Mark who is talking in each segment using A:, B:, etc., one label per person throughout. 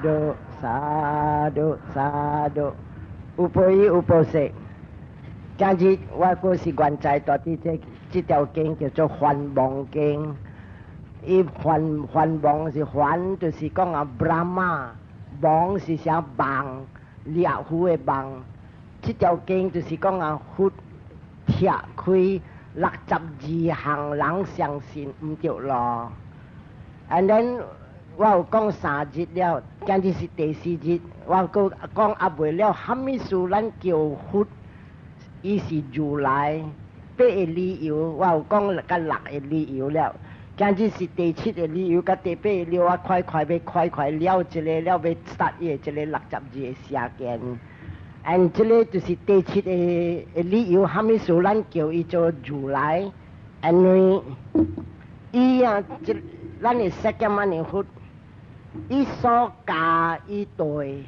A: Sadhu sadhu sadhu，有報應有報識。今日我閣是原在蹛佇這條經叫做《梵網經》。伊梵網是梵，就是講啊，Brahma，網是啥網，獵戶的網。這條經就是講啊，佛拆開62項人相信毋著路。And then 我有講三日了，今日是第四日，我閣講猶未了，蝦米事咱叫佛？伊是如來八個理由，我有講佮六個理由了。今日是第七個理由，佮第八個理由，我快快欲快快了一個了，欲 start 伊的這个62個邪見。And 這个就是第七個理由，蝦米事咱叫伊做如來？因為伊啊，這咱的釋迦牟尼佛，伊所教伊對，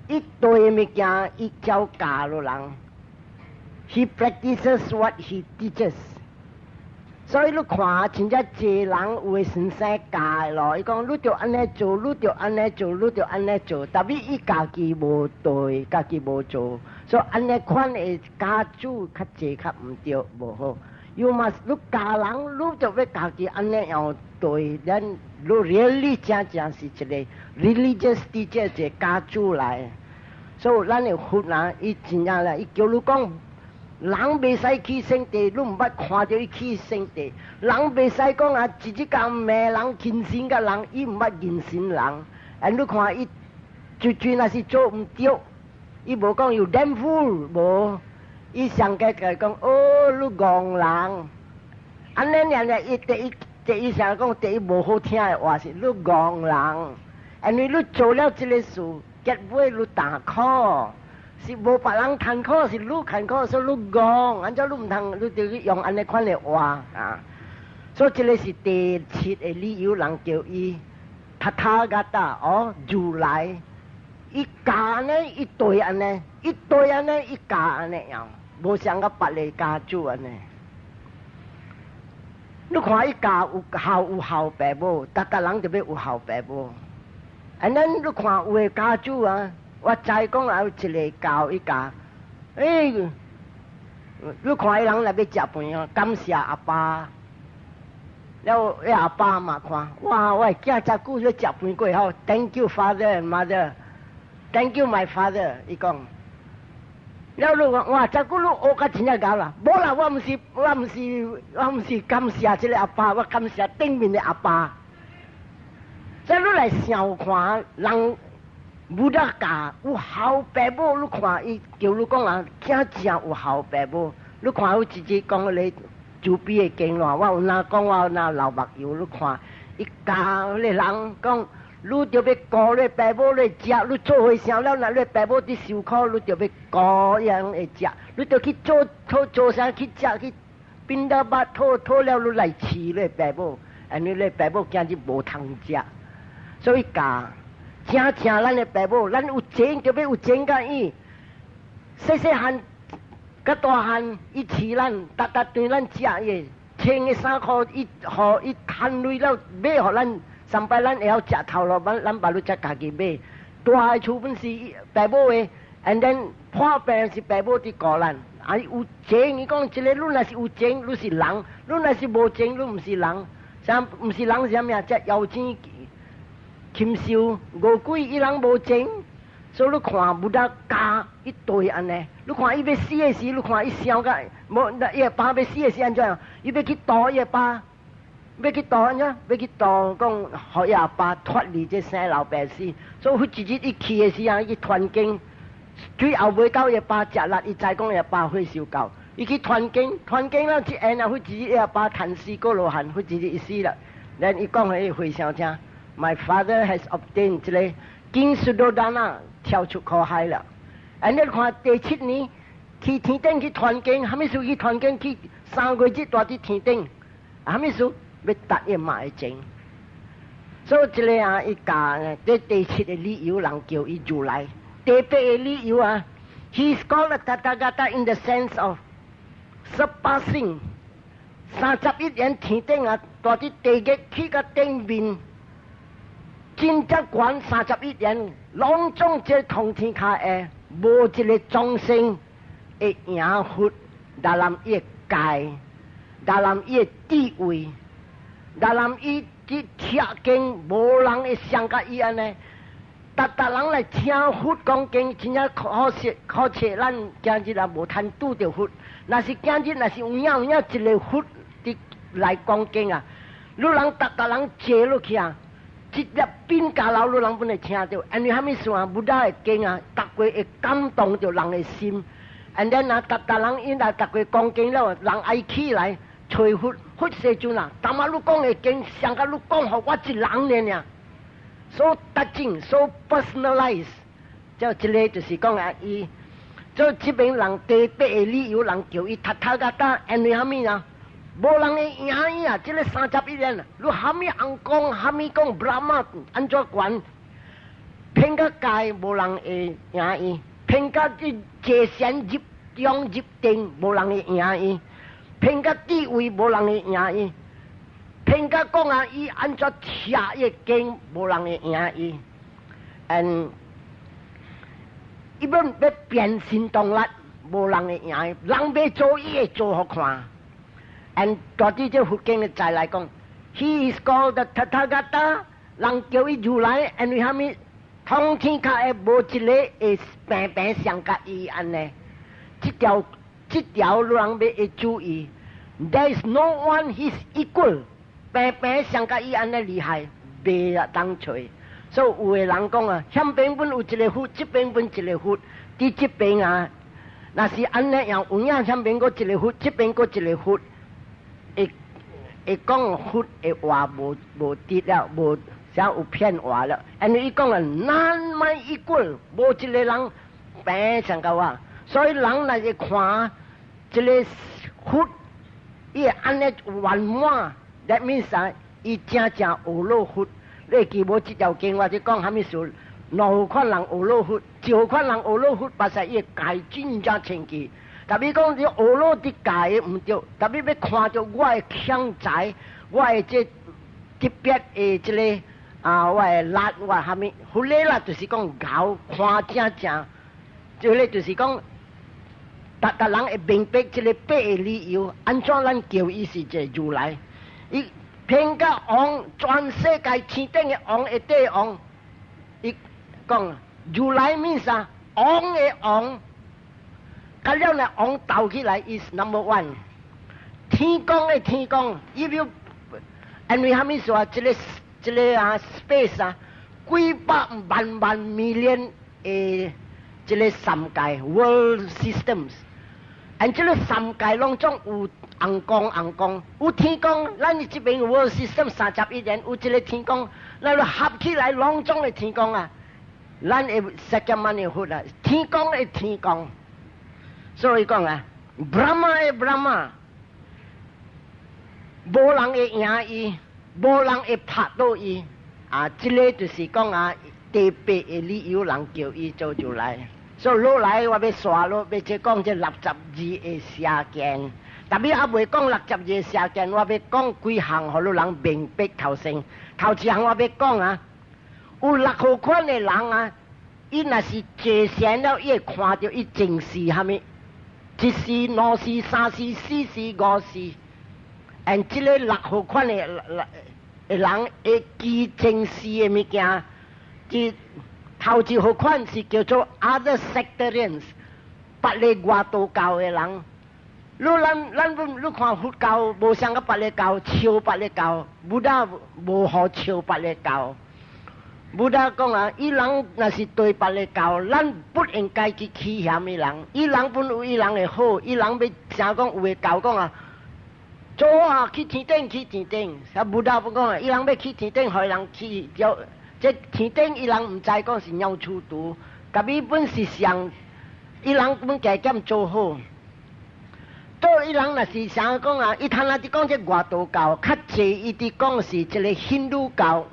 A: 伊對的物件，伊照教予人。He practices what he teaches。所以你看，真正濟人有的先生教咯，伊講你著按呢做，你著按呢做，你著按呢做，但是伊家己無對，家己無做，所以按呢款的教主較濟較毋對，無好。You must 你教人，你就欲家己按呢樣對，咱你 really 真正是一個 religious teacher 一個教主來。所以咱的佛啊，伊真正咧，伊叫你講，人袂使起聖地，你毋捌看著伊起聖地。人袂使講啊，一日共罵人、輕視共人，伊毋捌認信人。啊，你看伊，就算若是做毋著，伊無講 you damn fool，無，伊上加共講，哦，你戇人。按呢爾爾，伊第一第一想講第一無好聽的話是你戇人，因為你做了這个事，結尾你擔苦。是無別人艱苦，是你艱苦，所以你戇，按怎你毋通，你就去用按呢款的話啊。所以這个是第七个理由，人叫伊 Tathagata 哦，如來，伊教按呢，伊對按呢，伊對按呢，伊教按呢樣，無像佮別个教主按呢。你看伊教有孝有孝爸母，逐逐人就欲有孝爸母。按呢你看有的教主啊。我知講有一个教伊教，欸，你看伊人來欲食飯啊，感謝阿爸，了彼阿爸嘛看，哇，我的囝遮久咧食飯過後，Thank you father and mother，Thank you my father，伊講，了你講，哇，遮久你學甲真正𠢕啦，無啦，我毋是感謝這个阿爸，我感謝頂面的阿爸。所以你來想看人。無得教有孝爸母，你看伊叫你講啊，真正有孝爸母。你看有一日講彼个慈悲的經咯，我有哪講我有哪流目油，你看伊教彼个人講，你著欲顧你爸母咧食，你做和尚了，若你爸母佇受苦，你著欲顧伊人會食，你著去做討做啥去食去變到巴討討了，你來飼你爸母，按呢你爸母今日無通食，所以教。正正咱的爸母，咱有錢就欲有錢佮伊，細細漢佮大漢，伊飼咱，逐逐對咱食伊，穿的衫褲，伊予伊趁鐳了買予咱，上擺咱會曉食頭路，咱別你才家己買。大的厝本是爸母的，and then 破病是爸母佇顧咱。啊，有錢，伊講一个你若是有錢，你是人；你若是無錢，你毋是人。啥毋是人是啥物啊？這妖精。禽獸餓鬼伊人無情，所以你看無得教一堆按呢。你看伊欲死的時，你看伊想甲無，伊的爸欲死的時按怎？伊欲去度伊的爸，欲去度按怎？欲去度講，予伊阿爸脫離這生老病死。所以伊一日伊去的時啊，伊去傳經，最後尾到伊的爸食力，伊知講伊阿爸歲數到，伊去傳經，傳經了一下啊，彼一日伊阿爸趁死過羅漢，彼一日伊死了，連伊講予伊回想聽。My father has obtained 這个 King Suddhodana 跳出苦海了。按呢你看第七年去天頂去傳經，蝦米事去傳經？去3個月蹛佇天頂，蝦米事欲達伊媽的情。所以這个啊，伊教這第七个理由，人叫伊如來。第八个理由啊，He is called a Tathagata in the sense of surpassing 31緣天頂啊，蹛佇地獄去到頂面。真正懸31年，攏總這通天跤下，無一个眾生會贏佛，達南伊的戒，達南伊的智慧，達南伊佇聽經，無人會像佮伊按呢。逐逐人來聽佛講經，真正可惜，可惜咱今日也無通拄著佛。若是今日，若是有影有影一个佛佇來講經啊，你人逐逐人坐落去啊，一粒變家樓，你人本會聽著。因為啥物事啊？Buddha 的經啊，逐個會感動著人的心。And then 啊，逐逐人𪜶來逐個講經了，人愛起來揣佛，佛世尊啊，淡仔你講的經，上甲你講予我一人爾爾。So touching, so personalized，就這个就是講啊，伊做這邊人第八个理由，人叫伊 Tathagata，因為啥物啊？無人會贏伊啊！這个31年，你蝦米尪公，蝦米講 Brahma 按怎懸，憑個戒無人會贏伊，憑個這坐禪入中入定無人會贏伊，憑個智慧無人會贏伊。憑甲講啊，伊按怎聽伊經，無人會贏伊。嗯，伊欲欲變神動力，無人會贏伊。人欲做，伊會做予看。And 大致這佛經的再來講，He is called the Tathagata，人叫伊如來，因為啥物？通天跤下無一个會平平相佮伊按呢。這條這條人欲會注意，There is no one his equal。平平相佮伊按呢厲害，袂當揣。所以有的人講啊，遐邊本有一个佛，這邊本一个佛，佇這邊啊，若是按呢樣有影，遐邊閣一个佛，這邊閣一个佛，會會講佛的話無無佇了，無啥有騙話了。因為伊講啊，none my equal，無一个人平相佮我。所以人若是看這个佛，伊會按呢圓滿。That means 啊，伊正正學落佛。你會記無這條經？我是講啥物事？兩款人學落佛，一款人學落佛，目屎伊的戒真正清氣。特別講你學落佇戒的毋對，特別欲看著我的強才，我的這特別的這个啊，我的力，我啥物？佛咧啦，就是講𠢕看正正，這个就是講，逐逐人會明白這个八个理由，按怎咱叫伊是一个如來？伊憑甲王，全世界天頂的王的帝王，伊講如來 means 啥？王的王，佮了呢王鬥起來 is number one。天公的天公，伊要因為啥物事啊？這个這个啊 space 啊，幾百萬萬 million 的這个三界 world systems，and 這个三界攏總有尪公尪公，有天公，咱這邊 world system 31年，有一个天公，咱合起來攏總的天公啊，咱會釋迦牟尼佛啊，天公的天公，所以講啊，Brahma 的 Brahma，無人會贏伊，無人會拍倒伊，啊，這个就是講啊，第八个理由人叫伊做如來。所以落來我欲煞落，欲這講這62個邪見。特別猶未講62個邪見，我欲講幾項，予你人明白頭先。頭一項我欲講啊，有六號款的人啊，伊若是坐禪了，伊會看著伊前世啥物，一世、兩世、三世、四世、五世。and 這个六號款的人會記前世的物件，這頭一號款是叫做 other sectarians，別个外道教的人。你咱咱你看佛教無相佮別个教，笑別个教，Buddha 無予笑別个教。Buddha 講啊，伊人若是對別个教，咱不應該去欺嫌伊人。伊人本有伊人的好，伊人欲誠講有的教講啊，做啊去天頂去天頂，啊 Buddha 不講啊，伊人欲去天頂，予伊人去，就這天頂伊人毋知講是鳥鼠毒，共伊本是上，伊人本加減做好。做伊人若是啥講啊？伊通若佇講這外道教，較濟伊佇講是這个印度教。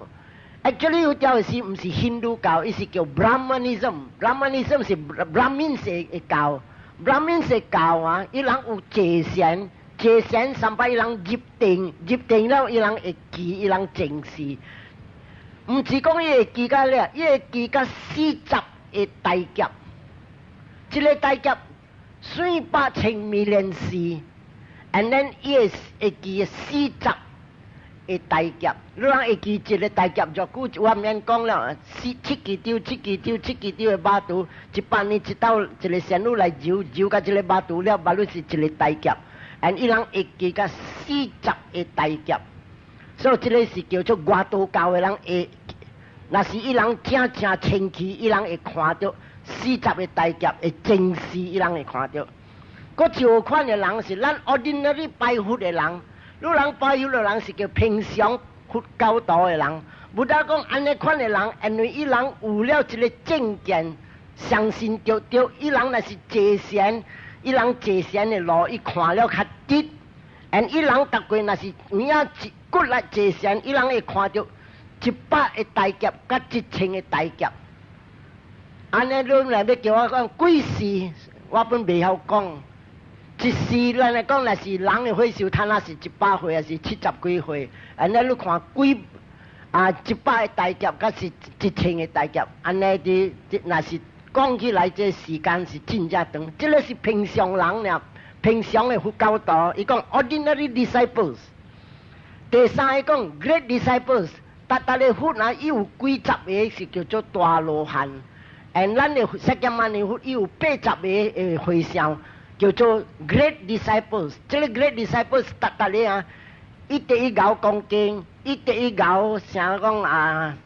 A: Actually 有條是毋是印度教，伊是叫 Brahmanism。Brahmanism 是 Brahmin 的教，Brahmin 的教啊，伊人有坐禪，坐禪三擺伊人入定，入定了伊人會記伊人前世。毋是講伊會記甲了，伊會記甲四十個大劫，這個大劫算百千 million 世，and then 伊會記四十個大劫，你人會記一個大劫就久，我免講了，四七支張、七支張、七支張的肉圖，100年一斗一個仙女來揉揉甲這個肉圖了，肉是一個大劫，and 伊人會記甲四十個大劫，所以這個是叫做外道教的人會。若是伊人正正清氣，伊人會看著四十個大劫的前世，伊人會看著。閣一款的人是咱 ordinary 拜佛的人，汝人拜佛的人是叫平常佛教徒的人。Buddha 講按呢款的人，因為伊人有了這個正見，相信著對，伊人若是坐禪，伊人坐禪的路，伊看了較直。and 伊人逐過若是有影骨力坐禪，伊人會看著100個大劫佮1000個大劫，按呢你若欲叫我講幾世，我本袂曉講。一世咱來講，若是人的歲數，他若是100歲，還是70幾歲？按呢你看幾啊100個大劫，佮是1000個大劫，按呢佇若是講起來，這時間是真正長。這個是平常人爾，平常的佛教徒，伊講 ordinary disciples。第三個講 great disciples。逐逐个佛啊，伊有幾十個是叫做大羅漢，and 咱的釋迦牟尼佛伊有80個的和尚，叫做 great disciples。這個 great disciples 逐逐个啊，伊第一𠢕講經，伊第一𠢕啥講啊，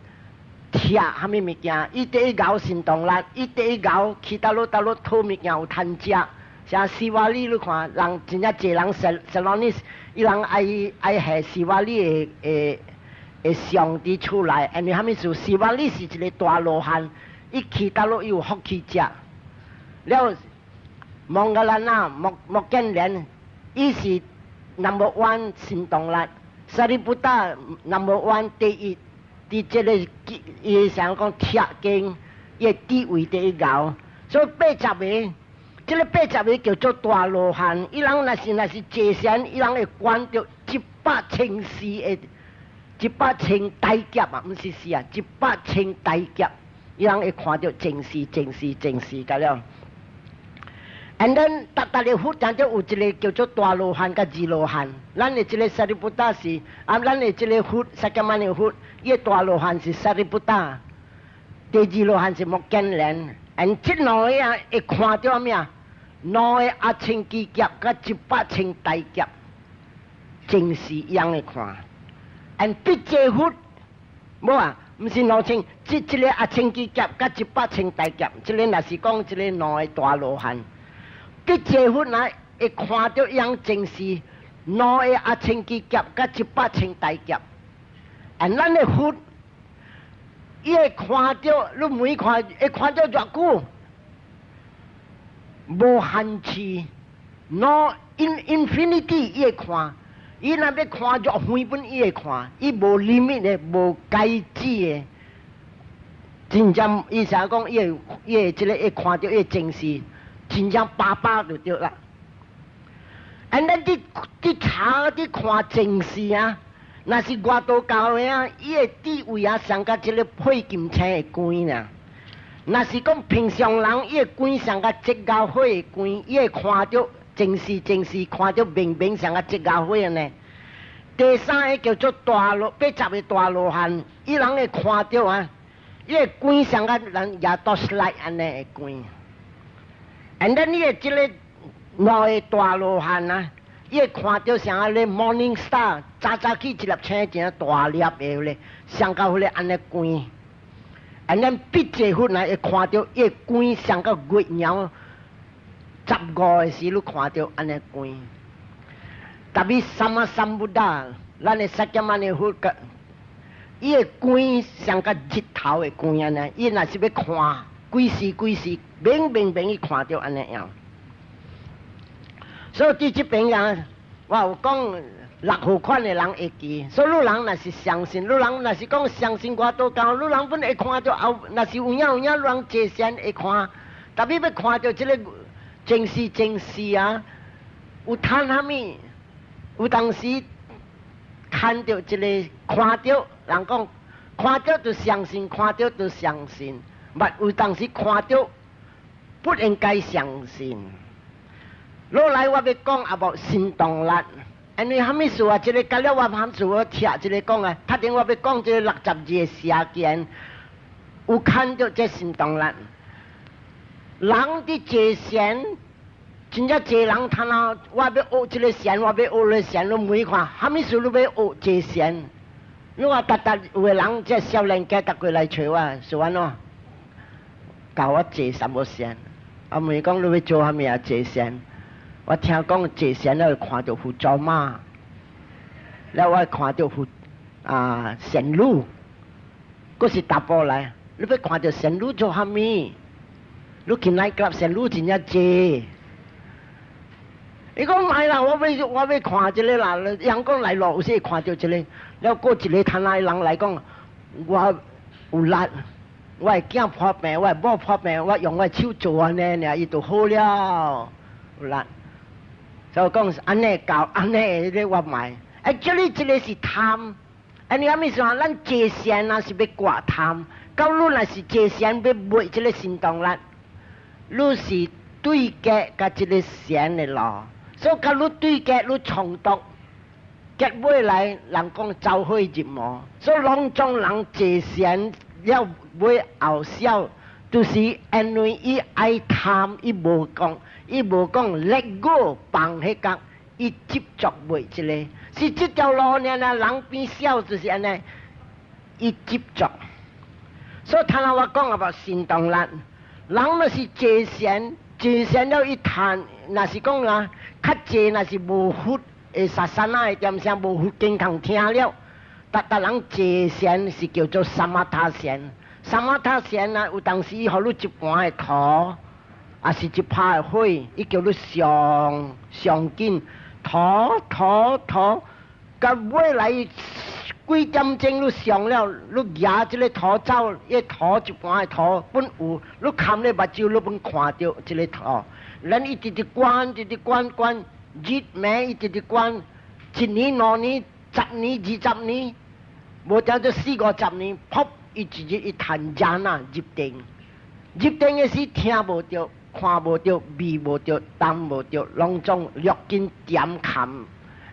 A: 拆啥物物件，伊第一𠢕神動力，伊第一𠢕去佗落佗落討物件有趁食。像西瓦里你看，人真正濟人 Ceylonese，伊人愛愛下西瓦里的的上佇厝內，因為啥物事？西瓦里是一個大羅漢，伊去佗落有福氣食。了，摩訶蘭那目犍連，伊是 number one 神動力，Sariputta number one 第一，佇這個伊想講拆經，伊的地位第一𠢕，所以80個，這個八十個叫做大羅漢，伊人若是坐禪，伊人會觀著100千世的100千大劫啊，毋是世啊，一百千大劫，伊人會看著前世前世前世個了。And then 逐逐個佛當中有一個叫做大羅漢佮二羅漢，咱的這個 Sariputta 是啊，咱的這個佛釋迦牟尼佛，伊個大羅漢是 Sariputta，第二羅漢是目犍連。and 這兩個啊會看著啥物啊？兩個阿僧祇劫佮100千大劫，前世一樣會看。and 筆濟佛，無啊，毋是2000，這個阿僧祇劫佮100千大劫，這個若是講這個兩個大羅漢。筆濟佛若會看著樣前世兩個阿僧祇劫佮100千大劫，and 咱的佛，伊會看著，你每看會看著偌久？無限次，no in infinity，伊會看，伊若欲看著遠本，伊會看，伊無 limit 的，無界止的。真正伊啥講，伊會這個會看著伊前世，真正巴巴就對啦。and 咱佇查佇看前世啊，若是外道教的啊，伊的地位啊，上佮這個火金星的光爾。若是講平常人，伊的光上佮這家火的光，伊會看著前世前世看著明明像佮這家火呢。第三個叫做大羅80個大羅漢，伊人會看著啊，伊的光上佮人也都是來按呢的光。and then 伊的這個兩個大羅漢啊，伊會看著像啊咧 morning star，早早起一粒星真大粒的咧，上到彼個按呢光。and 咱筆濟佛來會看著伊的光上到月娘15的時，你看著按呢光。特別 Sammasambuddha，咱的釋迦牟尼佛個，伊的光上佮日頭的光按呢，伊若是欲看幾時幾時，明明明伊看著按呢樣。所以佇這邊啊，我有講六號款的人會記，所以汝人若是相信，汝人若是講相信外道教，汝人本會看著後，若是有影有影，汝人坐禪會看，特別欲看著這個前世前世啊，有趁啥物？有當時看著這個看著人講，看著就相信，看著就相信，but 有當時看著不應該相信。落來我欲講 about 神通力，因為啥物事啊？這个甲了我含事我聽這个講啊，頭前我欲講這个62個邪見，有看著這神通力。人佇坐禪，真正濟人聽啊！我欲學這个禪，我欲學个禪，攏問看，啥物事你欲學坐禪？你話逐逐有个人，這少年家逐過來揣我，是按怎？教我坐什麼禪？啊，問講你欲做啥物啊？坐禪？我聽講坐禪了會看著佛祖媽，了我看著佛啊仙女，閣是查埔來，你欲看著仙女做啥物？你去 night club 仙女真正濟。伊講毋愛啦，我欲看這个啦。人講來路有時會看著這个，了閣一个攤仔人來講，我有力，我的囝破病，我的某破病，我用我的手做按呢，爾伊就好了，有力。所以講按呢教按呢，咧我買。哎，這裡這个是貪，按呢啥物意思啊？咱坐禪啊是欲割貪，到你若是坐禪欲滅這个神通力，你是對決佮這个禪的路。所以，佮你對決，你衝突，結尾來人講走火入魔。所以，攏總人坐禪了尾後痟，就是因為伊愛貪，伊無講，伊無講 let go 放彼角，伊執著袂這个，是這條路爾啦，人變痟就是按呢，伊執著。所以，頭先我講啊，神通力，人若是坐禪，坐禪了伊貪，若是講啊，較濟若是無佛的 sasana 的點聲，無佛經通聽了，逐逐人坐禪是叫做 samatha 禪，samatha 禪啊，有當時予你一盤的土，抑是一拍的火，伊叫你上上緊，土土土，到尾來幾點鐘你上了，你舉這个土走，伊土一盤的土本有，你含咧目睭，你本看著這个土。咱一直直觀，一直觀觀，日暝一直直觀，一年、兩年、十年、20年，無叫做四五十年，噗！伊一日伊趁 jhana 入定，入定的時聽無著、看無著、味無著、聞無著，攏總六根點含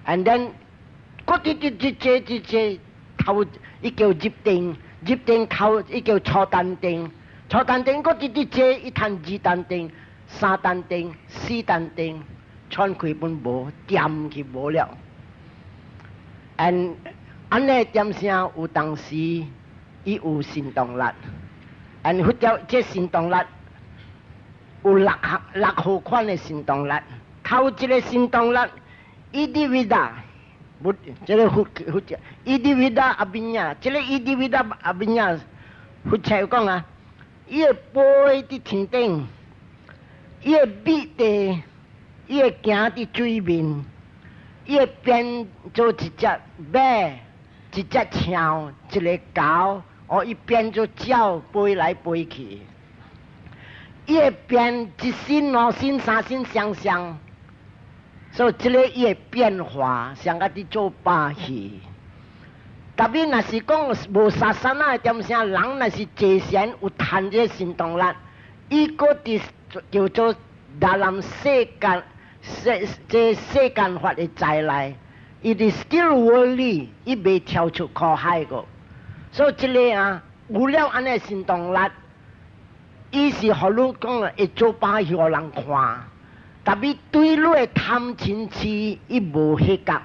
A: ，and then 閣直直直坐直坐，頭伊叫入定，入定頭伊叫初禪定，初禪定閣直直坐，伊趁二禪定、三禪定、四禪定，喘氣本無，掂去無了。and 按呢點聲有當時伊有神通力，and 佛教這神通力有六項六號款的神通力，頭一个神通力，iddhividha，不，這个佛佛教，iddhividha abhiññā，這个 iddhividha abhiññā，佛教講啊，伊會飛佇天頂，伊會覕地，伊會行佇水面，伊會變做一隻馬，一隻象，一个狗，哦，伊變做鳥飛來飛去。伊會變一身、兩身、三身相像，所以這个伊會變化，像佮佇做把戲。特別若是講無 sasana 的點聲，人若是坐禪有趁這个神通力，伊閣佇叫做 dalam 世間世這世間法的在內，伊佇 still worldly，伊未跳出苦海個。所以這个啊，有了按呢神通力，伊是予你講會做把戲予人看，特別對你的貪嗔痴，伊無彼角，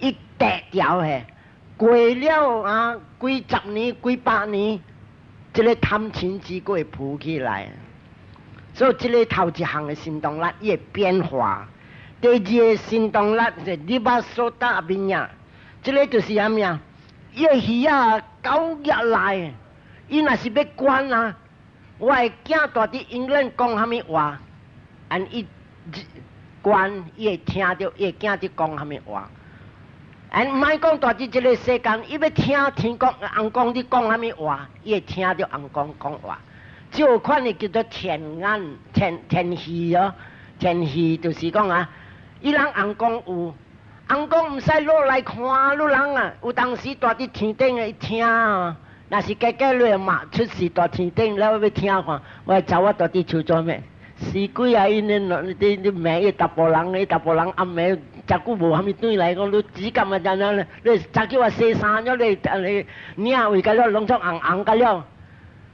A: 伊斷掉的。過了啊，幾十年、幾百年，這个貪嗔痴閣會浮起來。所以這个頭一項的神通力，伊會變化。第二个神通力是 dibbasota abhiññā，這个就是啥物啊？伊的耳仔狗入來，伊若是欲觀啊，我的囝蹛佇英倫講啥物話，and 伊觀伊會聽著，伊的囝佇講啥物話。and 毋愛講蹛佇這个世間，伊欲聽天國翁公佇講啥物話，伊會聽著翁公講話。這款的叫做天眼、天天耳哦，天耳就是講啊，伊人翁公有，翁公毋使落來看你人啊，有當時蹛佇天頂的聽，若是假假你媽出世大天頂，了欲聽看，我查某蹛佇厝做咩？死鬼啊！𪜶咧，你罵伊查埔人，伊查埔人暗暝遮久無啥物轉來，講你只咁啊？怎樣咧？你早叫我洗衫了，你你領位甲了，攏總紅紅甲了。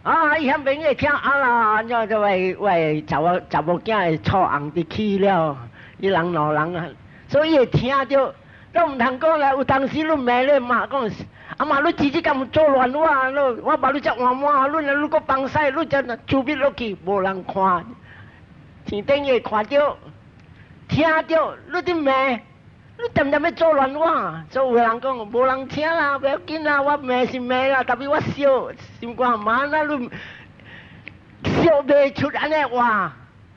A: 啊！伊遐邊會聽啊啦，按怎就我查某查某囝會臭紅佇起了，一人兩人啊，所以會聽著，都毋通講啦。有當時你罵你媽講，阿媽你直接咁做亂我，你我把你只換滿，你若你閣放屎，你只厝邊落去無人看，天頂會看著，聽著，你佇罵，你恬恬欲做亂我，所以有人講無人聽啦，不要緊啦，我罵是罵啦，tapi 我笑，心肝媽啦，你笑袂出按呢話，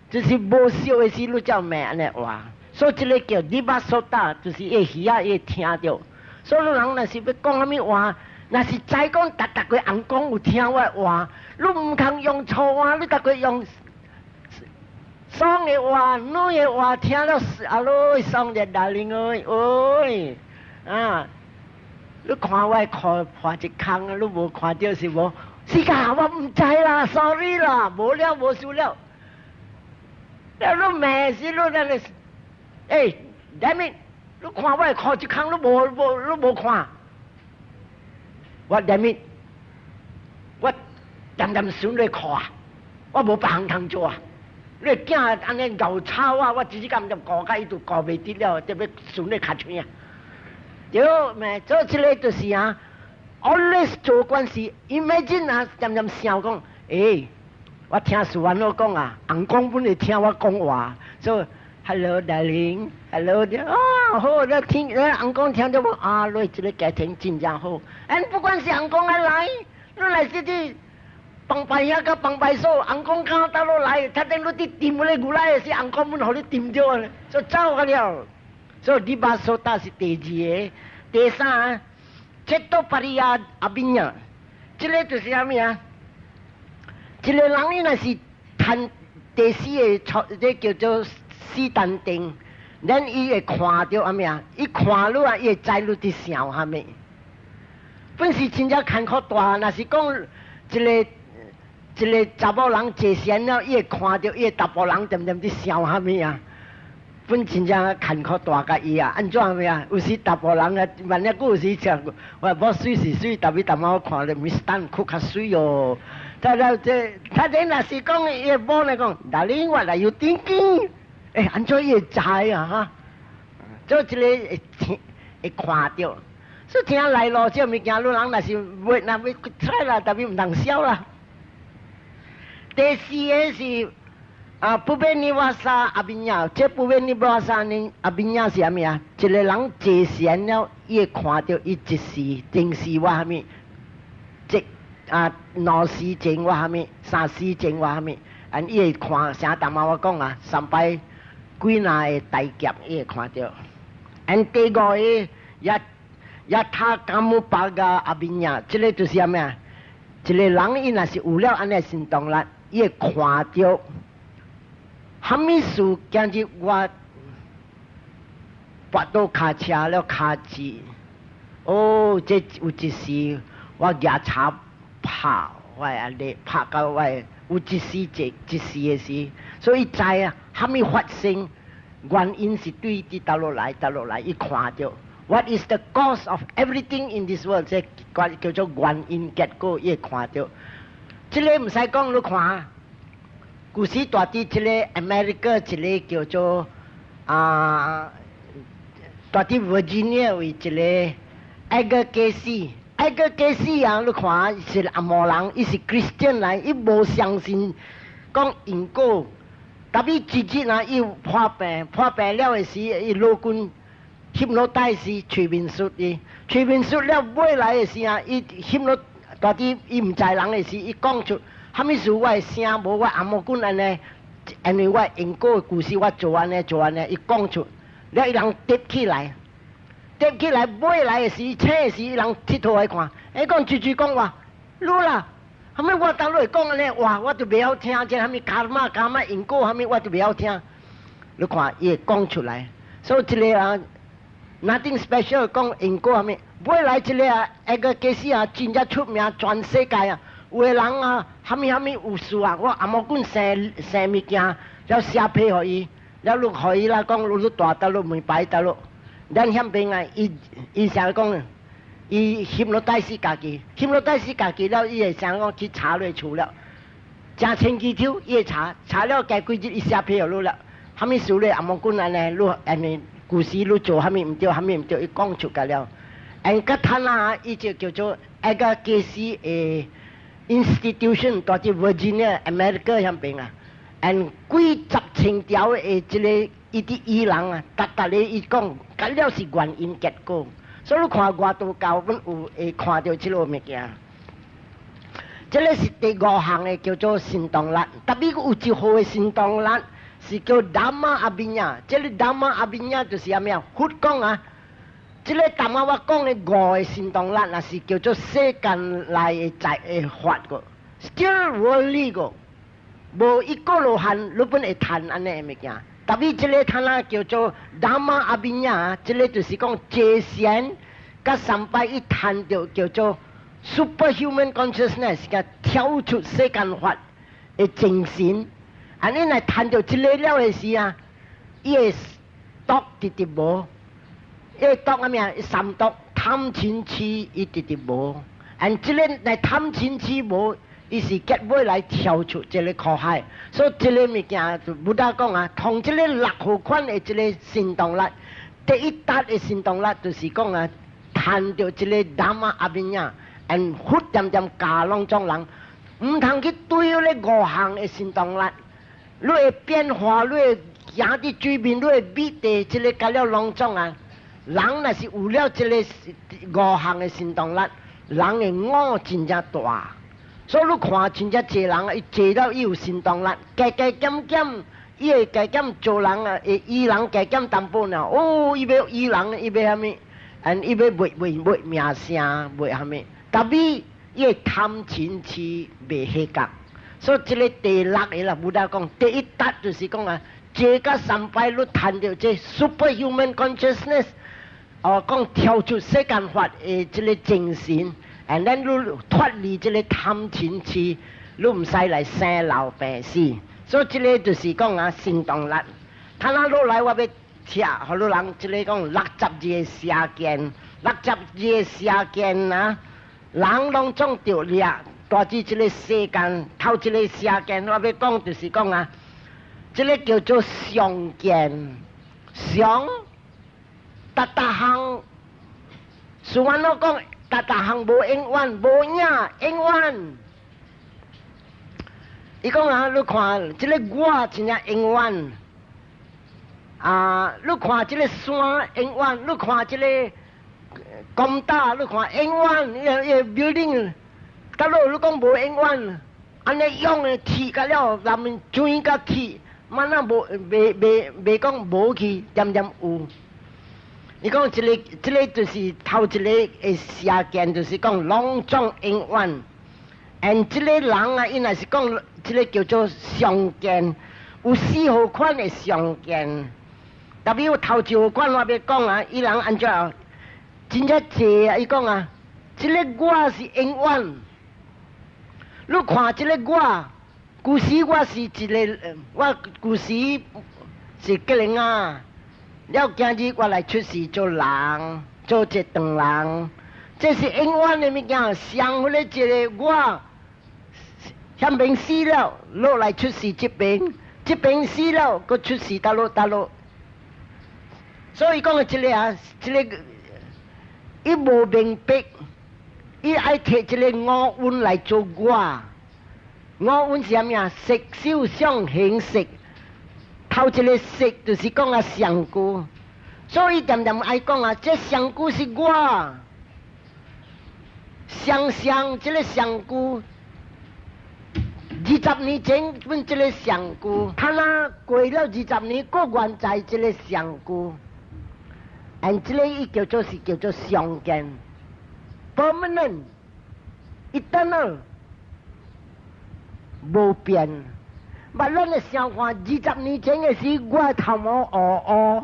A: 就是無笑的時，你才罵按呢話。所以這个叫 dibbasota，就是伊耳仔會聽著。所以人若是欲講啥物話，若是知講逐逐個尪公有聽我的話，你毋通用錯話，你逐個用爽的話、軟的話，聽了啊，你爽著 darling 哎，喂，啊！你看我褲破一空，你無看著是無？是㗎，我毋知啦，sorry 啦，無了無事了。了你罵死你那個，欸，damn it！你看我褲一空，你無無你無看？我 damn it！我恬恬順咧褲啊，我無別項通做啊！你囝按呢𠢕吵我，我直接咁就顧甲伊都顧袂得了，特別順咧尻槍啊！對，咩？做這个就是啊，always 做關係，imagine 啊，恬恬想講，欸，我聽師父講啊，尪公本會聽我講話，所以 hello darling，hello，啊好，你聽，尪公聽著我啊，你這个家庭真正好，and 不管是尪公愛來，你來這啲。幫拜遐佮幫拜嫂，尪公敢倒落來，他等你佇掂個牛奶的時，尪公本予你掂著，就走個了。所以 dibbasota 是第二个，第三，cetopariya abhiññā，這个就是啥物啊？一个人伊若是趁第四个，這叫做四禪定，咱伊會看著啥物啊？伊看你啊，伊會知你佇想啥物。本是真正艱苦大，若是講一个一个查某人坐禪了，伊會看著伊个查埔人恬恬佇想啥物啊？本真正艱苦大共伊啊，按怎物啊？有時查埔人啊，萬一閣有時像我某媠是媠，但淡仔我看著 Miss Tan 哭較媠哦。他了這，他這若是講伊个某來講，Darling what are you thinking？欸，按怎伊會知啊？哈？做這个會聽會看著，所以聽來路這物件，你人若是欲若欲出啦，但是毋通痟啦。第四个是啊，pubbenivasa abhiññā，這 pubbenivasa 呢 abhiññā 是啥物啊？一个人坐禪了，伊會看著伊一世前世我啥物，這啊兩世前我啥物，三世前我啥物，按伊會看啥？淡仔我講啊，三擺幾若个大劫，伊會看著。按第五个也 yatha kammupaga abhiññā，這个就是啥物啊？一个人伊若是有了按呢神通力，伊會看著。啥物事今日我跋倒跤車了跤折，哦，這有一時我舉柴拍我按呢拍到我有一時這一時的時，所以知啊，啥物發生原因是對佇佗落來佗落來，伊看著 What is the cause of everything in this world？這叫做原因結果，伊會看著。這个毋使講，你看。舊時蹛佇這个 America 一个叫做啊，蹛佇 Virginia 位一个 Edgar Cayce，Edgar Cayce 啊，你看是紅毛人，伊是 Christian 來，伊無相信講因果，但伊一日啊，伊破病，破病了的時，伊老君翕落帶時催眠術伊，催眠術了尾來的時啊，伊翕落蹛佇伊毋知人的時，伊講出。啥物事我的聲無我紅毛君按呢，因為我因果的故事我做按呢做按呢，伊講出，了伊人疊起來，疊起來尾來的時，醒的時，伊人𨑨迌來看，伊講句句講話，你啦，啥物我當你會講按呢話，我就袂曉聽，這啥物 karma karma 因果啥物我就袂曉聽。你看伊會講出來，所以這个啊，nothing special 講因果啥物，尾來這個啊，一個家私啊，真正出名，全世界啊，有的人啊，蝦米蝦米有事啊，我阿毛棍生生物件，了寫批予伊，了你予伊啦，講你大得你門牌得咯。咱遐邊啊，伊伊成日講，伊 hypnotize 家己，hypnotize 家己了，伊會想講去查落厝了，誠清氣抽，伊會查，查了加幾日，伊寫批予你了。蝦米事咧？阿毛棍按呢，你按呢，舊時你做蝦米毋對，蝦米毋對，伊講出個了。and 佮他那伊就叫做一個家私的 institution，蹛佇 Virginia America 遐邊啊。and 幾十千條的這個伊佇醫人啊，逐逐個伊講，佮了是原因結果。所以你看外道教，阮有會看著這個物件。這個是第五項的叫做神通力，特別有一號的神通力是叫 Dhamma Abhiññā。這個 Dhamma Abhiññā 就是啥物啊？佛講啊，這個淡仔我講的五個神通力，若是叫做世間內的在的法個，still worldly 個，無一個羅漢你本會趁按呢的物件。特別這個趁啊叫做 Dhamma Abhiññā，這個就是講坐禪佮三擺伊趁著叫做 superhuman consciousness，佮跳出世間法的精神。按呢來趁著這個了的時啊，伊會毒直直無，伊會毒啥物啊？三毒貪嗔痴伊直直無，按這個來貪嗔痴無，伊是結尾來跳出這個苦海。所以這個物件就 Buddha 講啊，同這個六號款的這個神通力，第一達的神通力就是講啊，趁著這個 Dhamma Abhiññā，and 佛恬恬教攏總人，毋通去對咧五項的神通力。你會變化，你會行佇水面，你會美地，這個甲了攏總啊。人若是有了這個五項的神通力，人的我真正大。所以你看真正濟人，伊濟了伊有神通力，加加減減，伊會加減做人啊，會醫人加減淡薄爾。哦，伊欲醫人，伊欲啥物？and 伊欲賣賣賣名聲，賣啥物？特別伊會貪嗔痴袂合格。所以這個第六個啦，Buddha 講第一達就是講啊，這個三擺你趁著這 superhuman consciousness，哦，講跳出世間法的這個精神，and then 你脫離這個貪嗔痴，你毋使來生老病死。所以這個就是講啊，神通力。他那落來我欲聽，予你人這個講62個邪見，六十二個邪見啊，人攏總著掠。大致這個世間頭一個邪見，我欲講就是講啊，這個叫做常見，常，逐逐項，雖然我講逐逐項無永遠，無影永遠。伊講啊，你看這個我真正永遠，啊，你看這個山永遠，你看這個公大，你看永遠，伊伊 building。假如你講無永遠，按呢用的鐵甲了，內面磚佮鐵，嘛那無袂袂袂講無去，恬恬有。你講這個這個就是頭一個的邪見，就是講攏總永遠。and 這個人啊，伊若是講這個叫做常見，有四號款的常見。特別有頭一號款我欲講啊，伊人按怎真正濟啊？伊講啊，這個我是永遠。你看這個我，舊時我是一個，我舊時是吉人啊。了今日我來出世做人，做一唐人，這是永遠的物件。上彼個一個我，遐邊死了，落來出世這邊，這邊死了，閣出世佗落佗落。所以講的這個啊，這個伊無明白。伊愛提這個五蘊來做我，五蘊是啥物啊？色、受、想、行、識。頭一個色就是講啊身軀，所以恬恬愛講啊，這身軀是我，想想這個身軀，20年前阮這個身軀，他若過了二十年，閣原在這個身軀，and 這個伊叫做是叫做常見。permanent, eternal，無變。捌咱的想看，二十年前的時，我頭毛烏烏，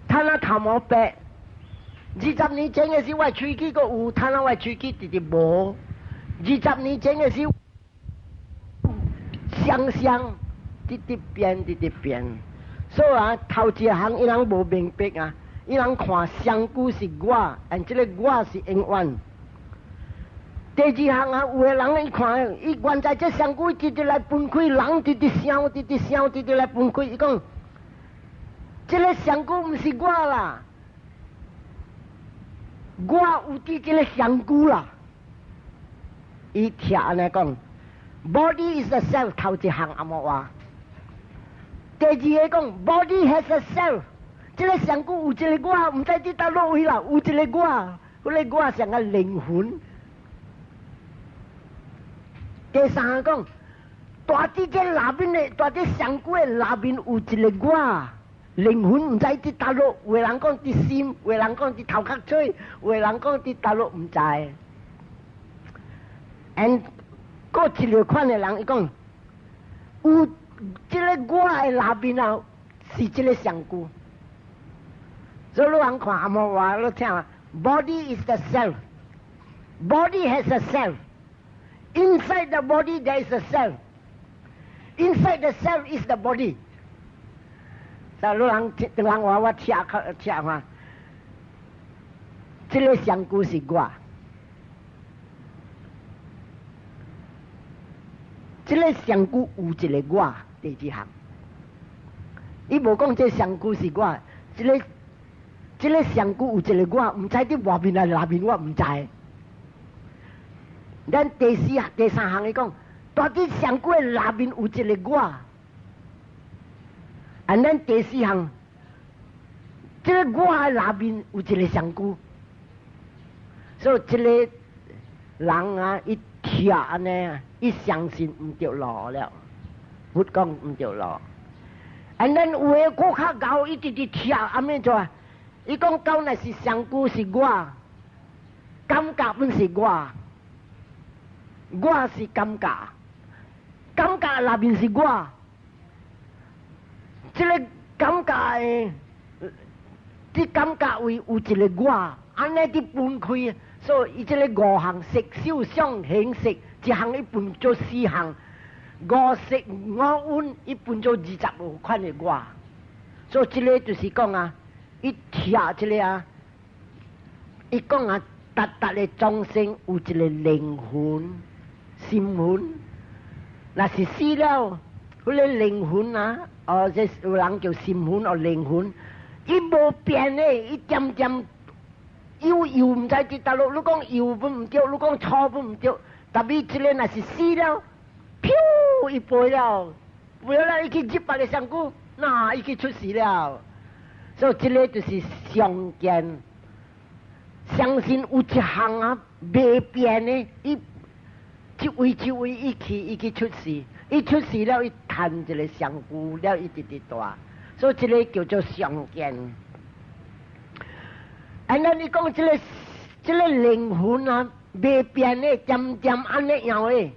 A: 他那頭毛白。20年前的時，我喙齒閣有，趁啊我喙齒直直無。二十年前的時，雙雙直直變，直直變。所以啊，頭一項伊人無明白啊，伊人看身軀是我，and 這个我是永遠。第二項啊，有的人伊看，伊原在這身軀直直來分開，人直直想，直直想，直直來分開。伊講，這个身軀毋是我啦，我有佇這个身軀啦。伊聽按呢講，body is the self，頭一項按摩話。第二个講，body has a self，這个身軀有一個我，毋知佇佗落位啦，有一个我，彼个我像個靈魂。第三个講，蹛佇這內面的，蹛佇身軀的內面有一个我，靈魂毋知佇佗落，有的人講佇心，有的人講佇頭殼嘴，有的人講佇佗落，毋知。and 閣一个款的人，伊講有這个我的內面啊，是這个身軀。所以你通看按摩話，你聽，body is the self，body has a self。Inside the body there is a self. Inside the self is the body. 所以你人人話我聽聽看，這个身軀是我，這个身軀有一个我，第二項。伊無講這身軀是我，這个身軀有一个我，毋知佇外面抑內面，我毋知。咱第四、第三項伊講，蹛佇身軀的內面有一个我。and 咱第四項，這个我的內面有一个身軀。所以這个人啊，伊聽按呢，伊相信毋著路了，佛講毋著路。and 咱有的閣較𠢕，伊直直聽按呢做啊？伊講到若是身軀是我，感覺本是我。我是感覺，感覺內面是我，這个感覺的，這感覺位有一个我，按呢佇分開，所以伊這个五項色受想行識，一項伊分做四項，五色五蘊伊分做25款的我，所以這个就是講啊，伊聽這个啊，伊講啊，逐逐个眾生有一个靈魂。心魂，若是死了，彼个靈魂啊，哦，這有人叫心魂或靈魂，伊無變的，伊漸漸悠悠毋知佇佗落，你講悠本毋對，你講粗本毋對，但是這个若是死了，飄，伊飛了，飛了，伊去入別个身軀，那伊去出世了。所以這个就是常見，相信有一項啊，袂變的，伊。一位一位伊去，伊去出世，伊出世了，伊趁一个身軀了，伊直直大，所以這个叫做常見。啊，咱你講這个靈魂啊，袂變的，漸漸按呢樣的，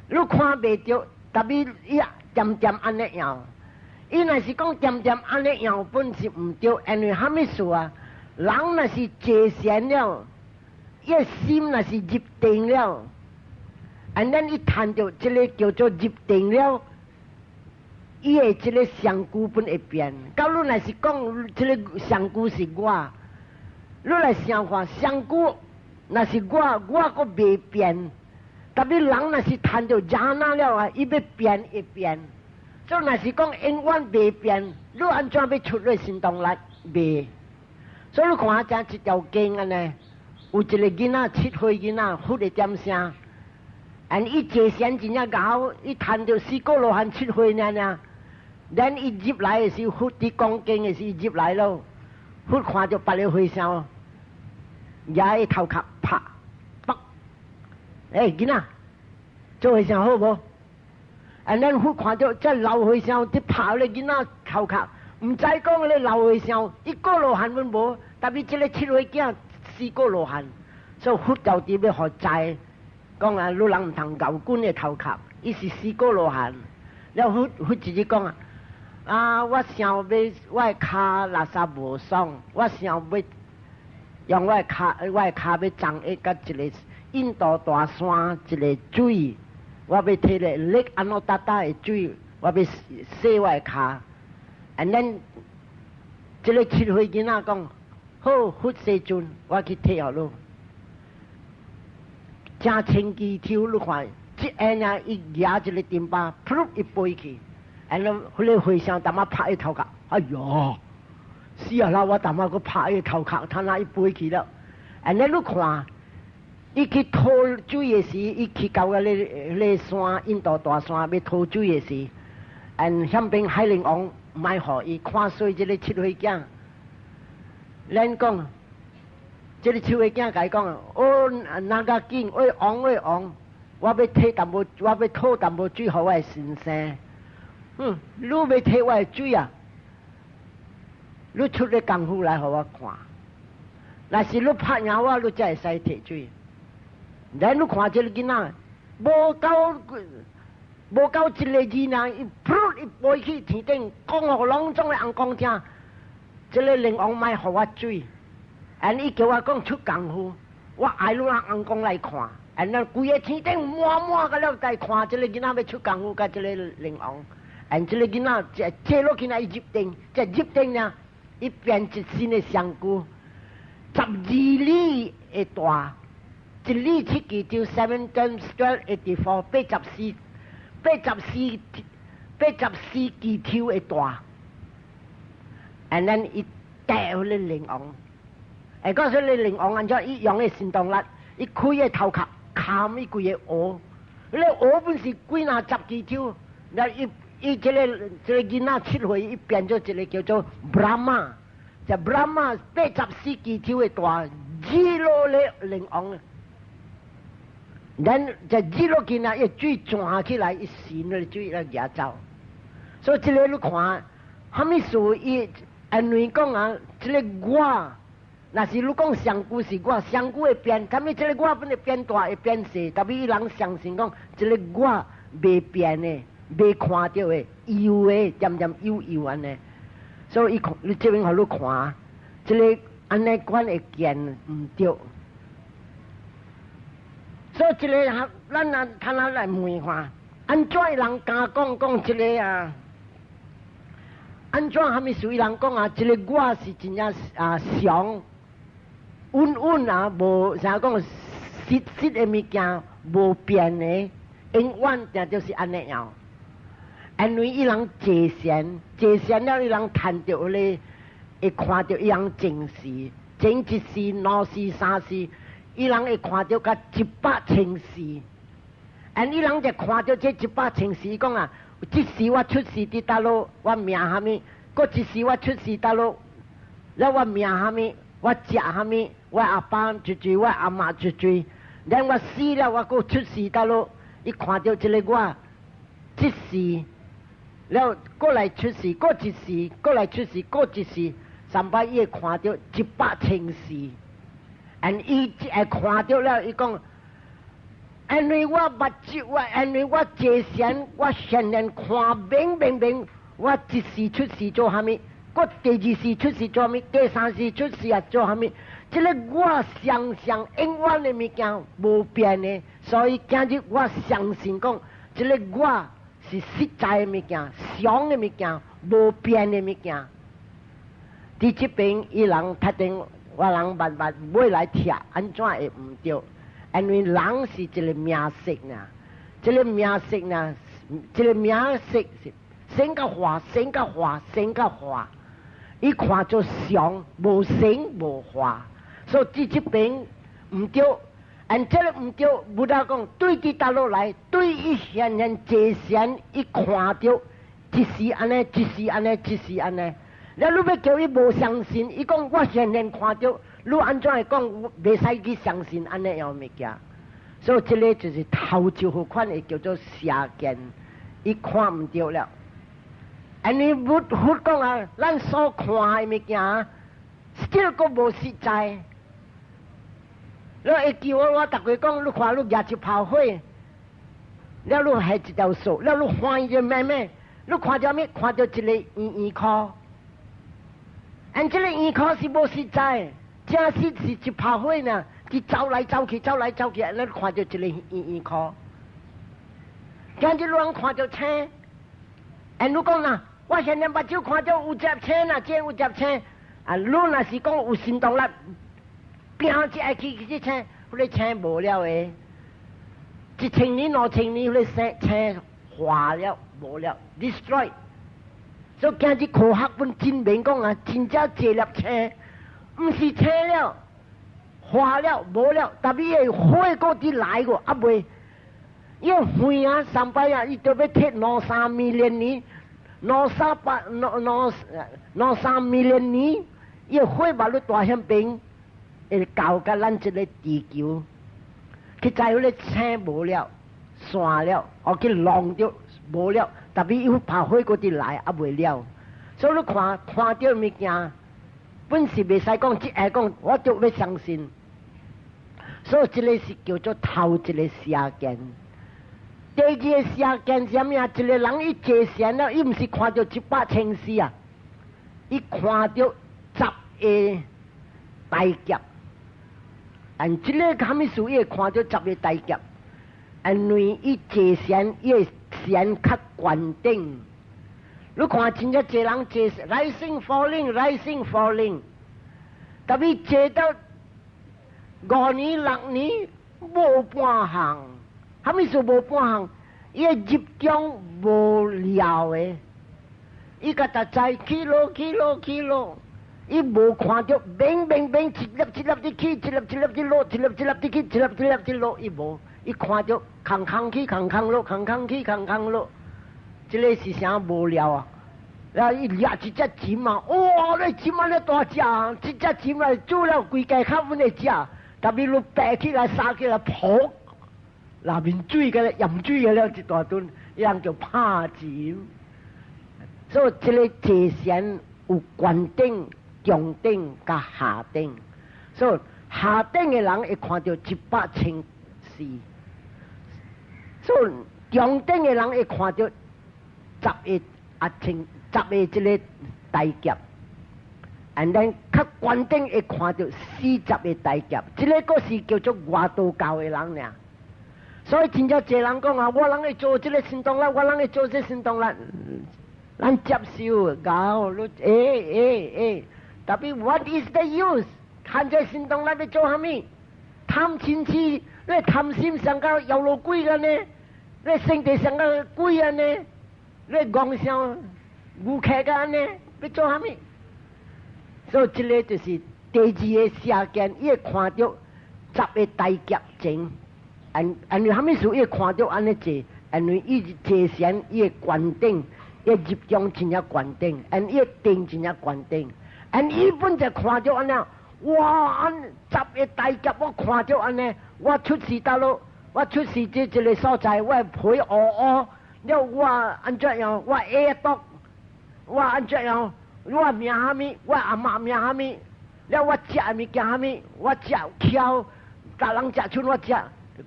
A: 你看袂著，但是伊漸漸按呢樣。伊若是講漸漸按呢樣，本是毋對，因為蝦米事啊？人若是坐禪了，伊心若是入定了。and 咱伊趁著這个叫做入定了，伊的這个身軀本會變。假如若是講這个身軀是我，你來想看身軀若是我，我閣袂變。但是人若是趁著 jhana 了啊，伊欲變會變。所以若是講永遠袂變，你按怎欲出來神通力袂？所以你看這一條經按呢，有一个囡仔7歲囡仔，佛會點聲。and 伊坐禪真正𠢕，伊趁著四果羅漢7歲爾爾。咱伊入來的時，佛佇講經的時，伊入來咯。佛看著別个和尚，舉伊頭殼拍，啪，欸，囡仔，做和尚好無？and 咱佛看著這老和尚佇拍咧囡仔頭殼，毋知講咧老和尚一果羅漢攏無，但是這个7歲囝四果羅漢，所以佛就佇欲予知。講啊，你人毋通𠢕阮的頭殼，伊是四果羅漢。了佛佛直直講啊，啊，我想欲我的跤垃圾無爽，我想欲用我的跤，我的跤欲撞一佮一个印度大山一个水，我欲提咧 Lake Anotatta 的水，我欲洗我的跤。And then 這個7歲囡仔講：好，佛世尊，我去提予你。誠清氣抽，你看，這下啊，伊舉一個燈把，噗伊飛去，and then 彼個和尚淡仔拍伊頭殼，哎喲，死啊啦！我淡仔閣拍伊頭殼，他那伊飛去了。And then 你看，伊去討水的時，伊去到個咧山，印度大山欲討水的時，and 向邊海靈王毋愛予伊看衰這个七歲囝，咱講。這个七歲囝共伊講，哦，Naga King，喂王喂王，我欲提淡薄，我欲討淡薄水予我的先生。嗯，你欲提我的水啊？你出个功夫來予我看。若是你拍贏我，你才會使提水。咱你看這个囡仔，無夠一个字呢，伊噗伊飛去天頂，講予攏總的尪公聽。這个靈王莫予我水。And 伊叫我講出功夫，我愛你讓尪公來看，and 咱規个天頂滿滿個了在看這个囡仔欲出功夫，佮這个靈王，and 這个囡仔坐落去呢，伊入定，這入定呢，伊變一身的香菇，12里的大，1里7尺就 7 times 12 84，84，84，84尺的大，and then 伊帶彼個靈王。會講說你靈王按怎伊用的神通力，伊開个頭殼，砍伊規个湖，你湖本是幾若十支抽，那伊伊這個囡仔7歲，伊變做一個叫做 Brahma，就 Brahma 84尺的大，日落咧靈王，咱就日落去呢，伊水轉起來，伊神的水來掠走，所以這個你看，啥物事伊因為講啊，這個我。若是你講上古是我，上古會變，啥物這個我本會變大會變細，特別伊人相信講這個我袂變的，袂看著的，有的，漸漸有有按呢。所以伊看，你這邊予你看，這個按呢款的見毋對。所以這個咱啊，睇下來問看，按怎人敢講講這個啊？按怎蝦米事伊人講啊？這個我是真正啊常。穩穩啊，無啥講實實的物件，無變的，永遠定就是按呢樣。因為伊人坐禪，坐禪了，伊人趁著咧，會看著伊人前世，前一世、兩世、三世，伊人會看著甲100,000世。And 伊人就看著這100,000世，講啊，這世我出世佇佗落，我名蝦米？閣一世我出世佗落，了我名蝦米？我食蝦米？我阿爸一歲，我阿媽一歲，然我死了，我閣出世佗落，伊看著這个我，這世了過來出世，閣一世，過來出世，閣一世，三擺伊會看著100,000世，and 伊會看著了，伊講，因為我目睭，我因為我坐禪，我現現看明明明，我一世出世做蝦米？閣第二世出世做蝦米？第三世出世也做蝦米？這个我相信永遠的物件無變的，所以今日我相信講，這个我是實在的物件，常的物件，無變的物件。佇這邊伊人特定，我人慢慢買來聽，按怎會毋對？因為人是一个名色呢，這个名色呢，這个名色是生甲化，生甲化，生甲化，伊看做常無生無化，所以佇這邊毋對。按這个毋對，Buddha 講對佇佗落來，對伊現現坐禪，伊看著一時按呢，一時按呢，一時按呢。了你欲叫伊無相信，伊講我現現看著，你按怎會講袂使去相信按呢樣物件？所以這个就是頭一號款的叫做邪見，伊看毋著了。因為佛佛講啊，咱所看的物件，這個無實在。你會記我，我逐家講，你看你舉一泡火，了你下一條數，了你看伊個咩咩，你看著物？看著一個圓圓箍，按這個圓箍是無實在。正實是一拍火呢，伊走來走去，走來走去，咱看著一个圓圓箍。今日人看著星，哎，你講啦，我現在目睭看著有隻星啦，這有隻星。啊，你若是講有神動力，拼一愛去去這星，彼个星無了的。1000年、2000年，彼个星星化了，無了，destroy。所以今日科學本真明講啊，真正這粒星，毋是星了，化了，無了，但伊的火閣佇來過，啊未，因為遠啊，三擺啊，伊著欲提兩三 million 年，兩三百兩兩兩三 million 年，伊的火嘛咧大險邊，會到佮咱這个地球，去知彼个星無了，散了，或去弄著無了，特別伊拍火閣佇來，啊未了，所以你看看著物件，本是袂使講，只會講，我就欲相信。所以這个是叫做頭一个邪見。第二个邪見是啥物啊？一个人伊坐禪了，伊毋是看著一百千世啊，伊看著十个大劫。按這个啥物事，伊會看著十个大劫。因為伊坐禪，伊的禪較懸頂。你看真正濟人坐 rising falling rising falling，特別坐到5年6年無半項，啥物事無半項？伊的入中無了的，伊共逐知起落起落起落，伊無看著變變變，一粒一粒佇起，一粒一粒佇落，一粒一粒佇起，一粒一粒佇落，伊無，伊看著空空起空空落，空空起空空落。這个是啥無聊啊？然後伊掠一隻鱔啊，哇！你鱔按呢大隻，這隻鱔啊煮了規家較阮會食，特別你白起來殺起來，噗，內面水個鹽水個了一大頓，伊人就拍鱔。所以這个坐禪有懸頂、中頂佮下頂，所以下頂的人會看著一百千世，所以中頂的人會看著十個啊千十個這个大劫，and then 較懸頂會看著40個大劫，這个閣是叫做外道教的人爾。所以真正濟人講啊，我人會做這个神通力，我人會做這個神通力，咱接受𠢕，你欸欸欸，特別 what is the use？看這神通力欲做啥物？貪嗔痴，你貪心上到阎羅鬼按呢？你身體上到鬼按呢？你戇像牛客按呢？欲做啥物？所以這个就是第二个邪見，伊會看著十个大劫前，因為啥物事伊會看著按呢坐？因為伊坐禪，伊的懸頂，伊入中真正懸頂，and 伊定真正懸頂，and 伊本就看著按呢，哇！按十个大劫我看著按呢，我出世佗落，我出世佇這个所在，我皮烏烏，了我按怎樣？我耳朵，我按怎樣？我名啥物？我阿嬤名啥物？了我食的物件啥物？我食蹺，逐人食賰我食。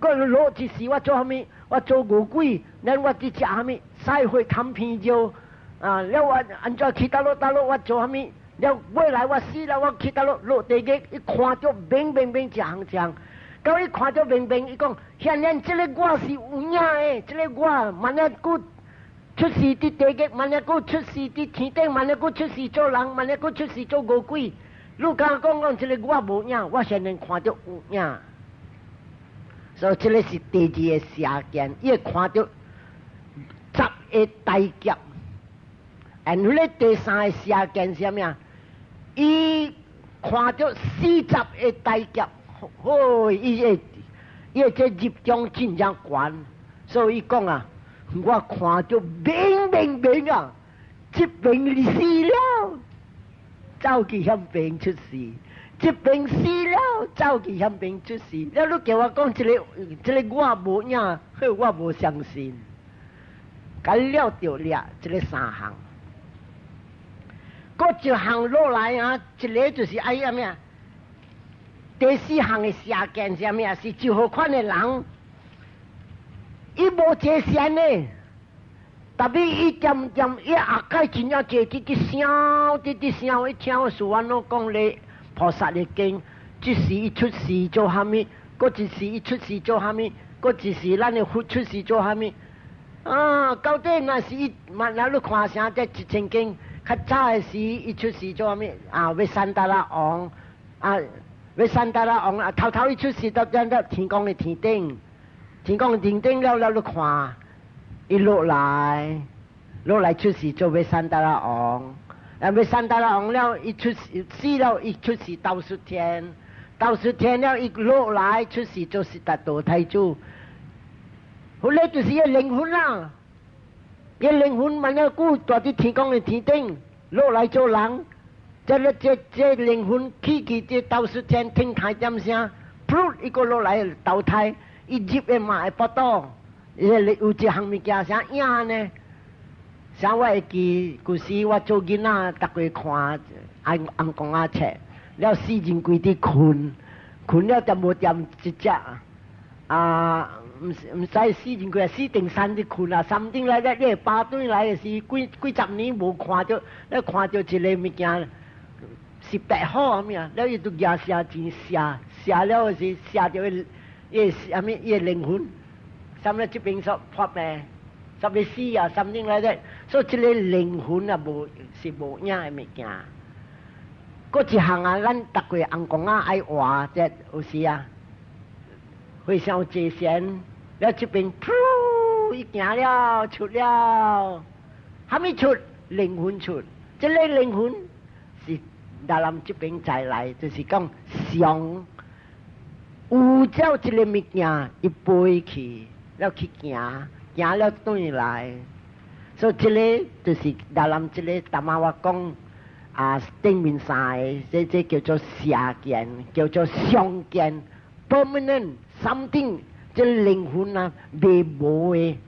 A: 閣落一世我做啥物？我做餓鬼，咱我佇食啥物？賽會貪片肉啊！了我按怎去佗落佗落？我做啥物？了未來我死了，我去佗落落地獄，伊看著明明明一項一項，到伊看著明明，伊講：現在這个我是有影的，這个我萬一閣出世佇地獄，萬一閣出世佇天頂，萬一閣出世做人，萬一閣出世做餓鬼。你敢講講這个我無影，我現在看著有影。所以這个是第二个邪見，伊會看著十個大劫。and 彼个第三个邪見是啥物啊？伊看著40個大劫，好，伊會這入中真正懸，所以伊講啊，我看著明明明啊，這邊死了，走去遐邊出世；這邊死了，走去遐邊出世。了你叫我講這个這个我無影，好，我無相信。佮了著掠這个三項。閣一項落來啊，一个就是愛啥物啊？第四項的邪見是啥物啊？是就好款的人，伊無坐禪的，特別伊漸漸伊後蓋真正坐，直直想，直直想，伊聽師父講咧，菩薩的經，這時伊出世做蝦米，閣一時伊出世做蝦米，閣一時咱的佛出世做蝦米。啊，到底若是伊，嘛若你看啥這一千經，較早的時伊出世做蝦米？啊，欲山達拉王，啊，欲山達拉王啊，頭頭伊出世到踮到天宮的天頂，天宮的天頂了了，你看，伊落來，落來出世做欲山達拉王。啊，欲山達拉王了，伊出世死了，伊出世兜率天，兜率天了，伊落來出世做悉達多太子。後來就是伊靈魂啦，伊靈魂萬一久蹛佇天宮的天頂落來做人，這個這這靈魂去去這兜率天聽開點聲，噗，伊閣落來投胎，伊入的嘛會腹肚，伊有一項物件啥影呢？像我會記，舊時我做囡仔，逐個看阿翁公仔冊，了四人規佇睏，睏了就無掂一隻，啊，毋毋知四人規啊，四定三佇睏啊，三點來咧，你會巴轉來的時，幾幾十年無看著，咧看著一个物件是白虎啥物啊，了伊就舉射箭射，射了時射著伊伊啥物伊的靈魂，啥物這邊說破病。十個死啊，something like that，所以這个靈魂啊，無是無影的物件。閣一項啊，咱逐個翁公仔愛活，這有時啊，非常坐禪，了這邊噗，伊行了出了，蝦米出？靈魂出，這个靈魂是咱這邊再來，就是講上有照這个物件，伊飛去，了去行。行了轉來，所以這个就是咱這个頭仔我講啊，頂面三个，這這叫做邪見，叫做常見，permanent something，這靈魂啊袂無的。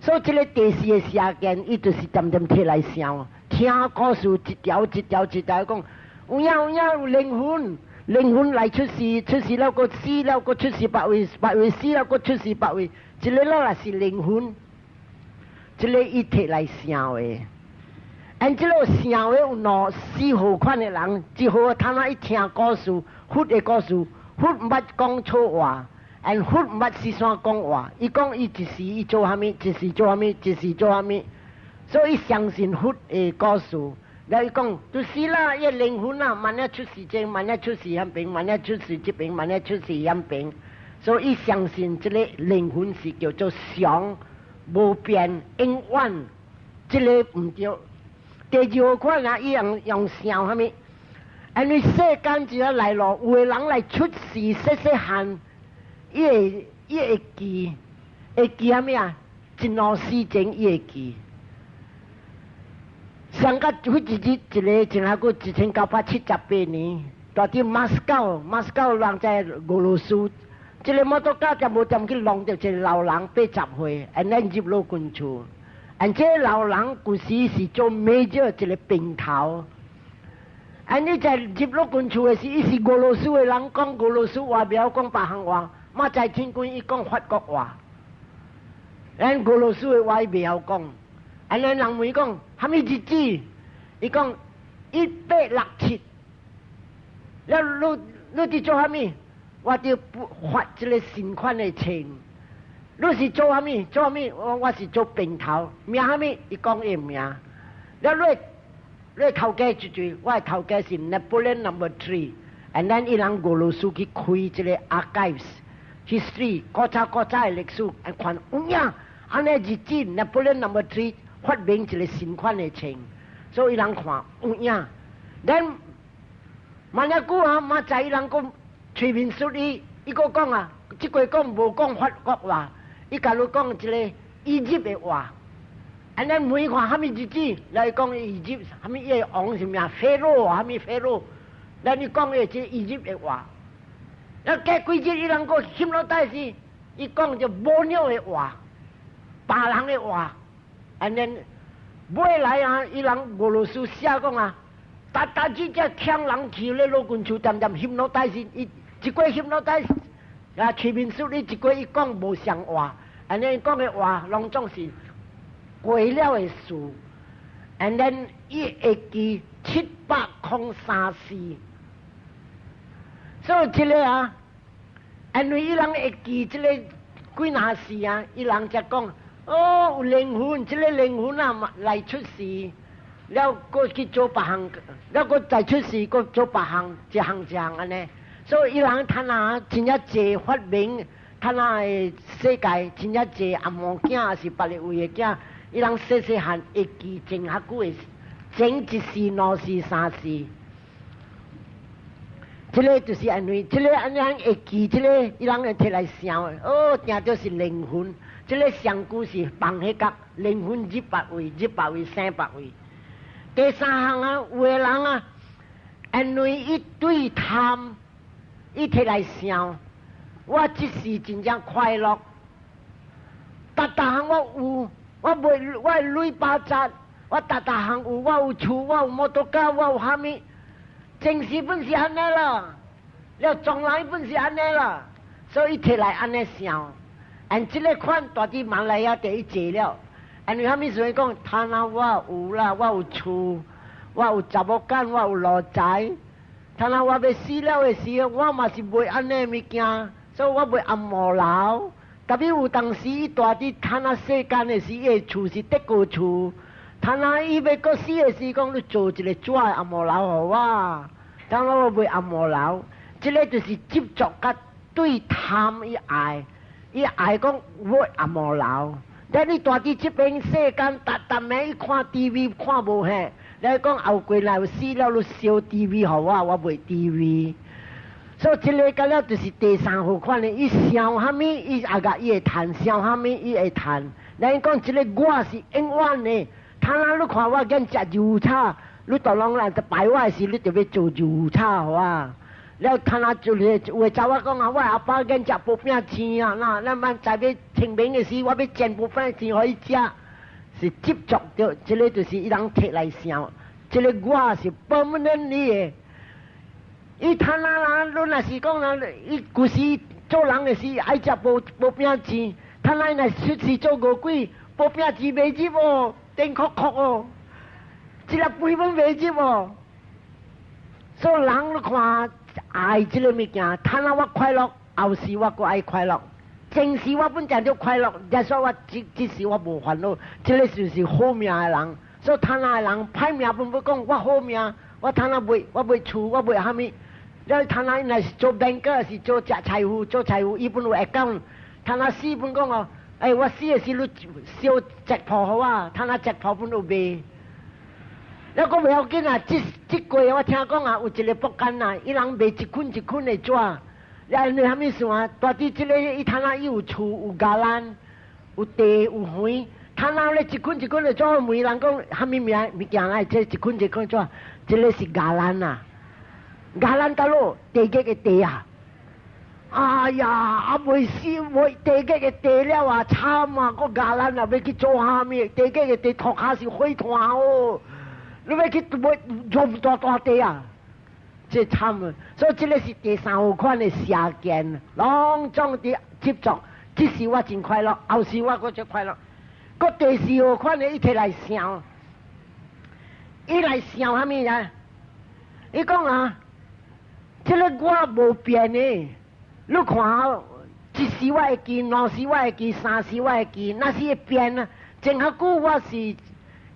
A: 所以這个第四个邪見，伊就是漸漸提來想，聽故事一條一條一條講，有影有影有靈魂，靈魂來出世，出世了閣死了閣出世別位，別位死了閣出世別位。這个攏也是靈魂，這个伊提來想的。按這个想的有兩四號款的人，一號他那一聽故事，佛的故事，佛毋捌講錯話，and 佛毋捌四散講話。伊講伊一時伊做蝦米，一時做蝦米，一時做蝦米，所以相信佛的故事。了伊講，就是啦，伊靈魂啊，萬一出世這，萬一出世彼邊，萬一出世這邊，萬一出世彼邊。所以相信這个靈魂是叫做常無變永遠，這个毋對。第二款啊，伊用用想蝦米？因為世間只要來咯，有的人來出世細細漢，伊會伊會記，會記蝦米啊？一兩時前伊會記。上個彼一日一个前下個1978年，蹛佇馬斯高，馬斯高人在俄羅斯，這个摩托車就無踮去弄著一个老人80歲，and then 入老君厝，and 這个老人舊時是做 major 一个兵頭。and 你在入老君厝的時，伊是俄羅斯的人，講俄羅斯話，袂曉講別項話。馬在天君伊講法國話，咱俄羅斯的話伊袂曉講。and 咱人問伊講，蝦米日子？伊講1867。了你你佇做蝦米？我佇發這个新款的槍。你是做蝦米？做蝦米？我我是做兵頭。名蝦米？伊講伊名。了你你頭家一句，我的頭家是 Napoleon Number Three。and then 伊人俄羅斯去開這个 archives history，古早古早的歷史，看有影，按呢日子 Napoleon Number Three 發明一个新款的槍，所以伊人看有影。then 萬一久啊，嘛知伊人講催眠術伊，伊閣講啊，這個講無講法國話，伊共你講一个埃及的話。and 咱問伊看蝦米日子，來講埃及蝦米伊個王是名 Pharaoh，蝦米 Pharaoh，咱伊講的這埃及的話。啊，過幾日伊人閣 hypnotize，伊講就無鳥的話，別人的話。and then 尾來啊，伊人俄羅斯寫講啊，逐逐只只強人去咧老君厝，恬恬 hypnotize，伊一過 hypnotize 啊，催眠術你一過伊講無相話，and then 講的話攏總是過了的事，and then 伊會記703四。所以這个啊，因為伊人會記這個幾若世啊，伊人才講，哦，有靈魂，這个靈魂啊來出世，了閣去做別項，了閣再出世，閣做別項，一項一項按呢。所以伊人趁啊真正濟發明，趁啊的世界真正濟阿毛囝，抑是別个位的囝，伊人細細漢會記真較久的，前一世、兩世、三世。這个就是因為，這个按呢會記，這个伊人會提來想，哦，定著是靈魂。這个上古是放彼角，靈魂入別位，入別位，生別位。第三項啊，有的人啊，因為伊對貪，伊提來想，我這世真正快樂，逐逐項我有，我袂我鐳百扎，我逐逐項有，我有厝，我有摩托車，我有蝦米。前世本是按呢啦，了將來本是按呢啦，所以提來按呢想，按這个款蹛佇馬來亞第一濟了，因為蝦米時陣講，他若我有啦，我有厝，我有查某囝，我有路財，他若我欲死了的時候，我嘛是袂按呢物件，所以我袂頷毛流。特別有當時伊蹛佇他若世間的時，伊的厝是德國厝。他若伊欲閣死的時，講你做一个紙的頷毛樓予我，當然我袂頷毛流。這个就是執著佮對貪伊愛，伊愛講我頷毛流。但你蹛佇這邊世間，逐逐暝伊看 TV 看無歇，你講後過來死了，你燒 TV 予我，我袂 TV。所以這个個了就是第三號款的，伊想蝦米，伊也共伊會趁，想蝦米伊會趁。咱講這个我是永遠的。他若你看我見食油炒，你當攏來拜我的時，你就欲做油炒予我。了，他若就是有的查某講啊，我阿爸見食薄餅糋啊，那咱萬在欲清明的時，我欲煎薄餅糋予伊食，是執著著，這个就是伊人提來想，這个我是 permanent 的。伊他若人，你若是講人，伊舊時做人的時愛食薄薄餅糋，他若若出世做餓鬼，薄餅糋袂入哦。電殼殼哦，這個杯本袂入哦。所以人你看愛這个物件，他若我快樂，後世我閣愛快樂，前世我本來就快樂，也說我這這世我無煩惱，這个就是好命的人。所以貪婪的人歹命本欲講我好命，我貪婪袂我袂厝，我袂蝦米。了貪婪若是做 banker 是做食財富，做財富伊本有 account，貪婪死本講哦。欸，我死的時你燒石鋪予我，他若石鋪本有賣。了閣袂要緊啊！這這過我聽講啊，有一个木工啊，伊人賣一捆一捆的紙，了因為蝦米事啊？蹛佇這个伊他若伊有厝有伽藍，有地有園，他若咧一捆一捆的紙，問人講蝦米名物件來？這一捆一捆紙，這个是伽藍啊，伽藍佗落地獄的地啊！哎呀，啊袂死，袂地獄的地了啊，慘啊！閣伽藍啊，欲去做蝦米？地獄的地塗跤是火炭哦，你欲去買用大大地啊？這慘啊！所以這个是第三號款的邪見，攏總佇執著。這時我真快樂，後世我閣足快樂。閣第四號款的，伊提來想，伊來想蝦米啊？伊講啊，這个我無變的。你看，一時我會記，兩時我會記，三時我會記，若是會變啊。前較久我是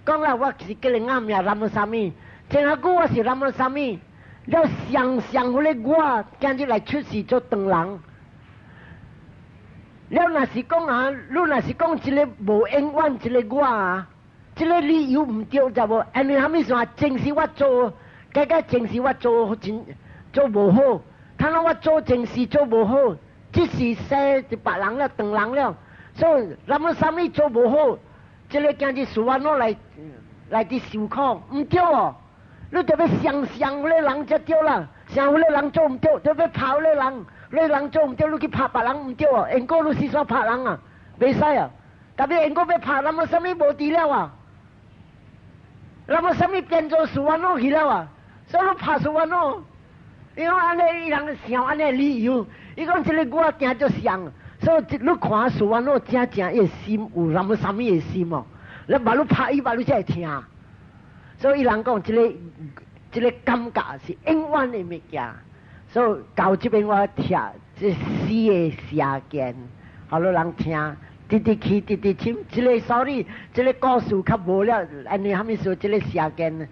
A: 講啦，我是叫人暗名 Ramasamy，前較久我是 Ramasamy，了想想彼個我，今日來出世做唐人。了若是講啊，你若是講一个無永遠一个我啊，這个理由毋對，知無？因為蝦米事啊？前世我做，該該前世我做真做無好。他若我做前世做無好，這世生就別人了，唐人了，所以 Ramasamy 做無好，這个今日事完我來來佇受苦，毋對哦。你著欲想想彼个人才對啦，想彼个人做毋對，著欲拍彼個人，彼個人做毋對，你去拍別人毋對哦。因果你是煞拍人啊，袂使啊。特別因果欲拍 Ramasamy 無佇了啊，Ramasamy 變做事完我去了啊，所以你拍事完我。伊講按呢，伊人想按呢理由，伊講這个我定足像，所以你看事完我真正伊的心有 Ramasamy 的心哦，你把你拍伊，把你才會聽。所以伊人講這个這个感覺是永遠的物件。所以到這邊我聽這四个邪見，予汝人聽，直直去直直深。這个 sorry，這个故事較無了，按呢蝦米說這个邪見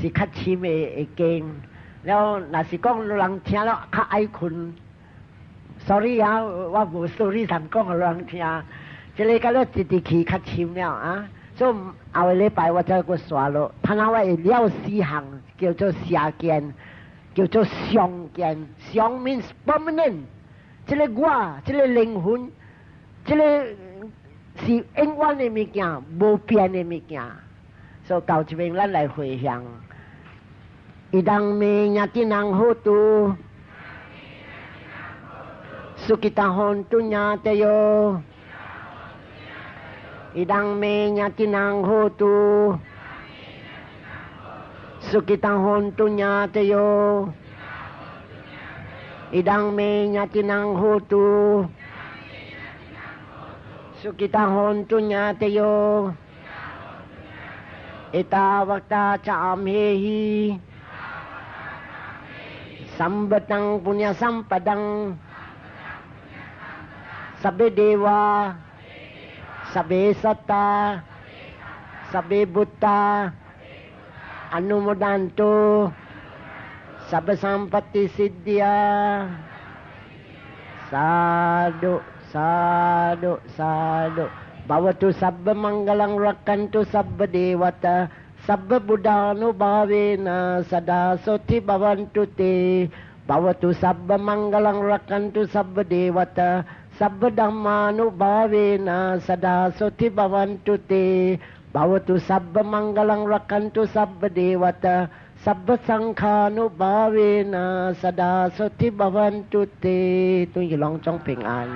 A: 是較深的的經。了，若是講汝人聽了較愛睏，sorry 啊，我無 sorry 通講予汝人聽。這个甲了直直去較深了啊。所以後個禮拜我再閣紲落，盼望我會了四項叫做邪見，叫做常見。常 means permanent。這个我，這个靈魂，這个是永遠的物件，無變的物件。所以到這邊咱來回向。Idam me ñātinam hotu sukhita hontu ñātayo. Idam me ñātinam hotu sukhita hontu ñātayo. Idam me ñātinam hotu sukhita hontu ñātayo. Ettavata ca amhehi sambhatam puñña sampadam sabbe deva sabbe satta sabbe bhutta anumodantu sabba sampatti siddhiya. Sadhu, sadhu, sadhu. Bhavatu sabba mangalam rakkhantu sabba devata sabba buddhanubhavena sada soti bhavantu te. Bhavatu sabba mangalam rakkhantu sabba devata sabba dhammanubhavena sada soti bhavantu te. Bhavatu sabba mangalam rakkhantu sabba devata sabba sanghanubhavena sada soti bhavantu te. 願伊攏總平安。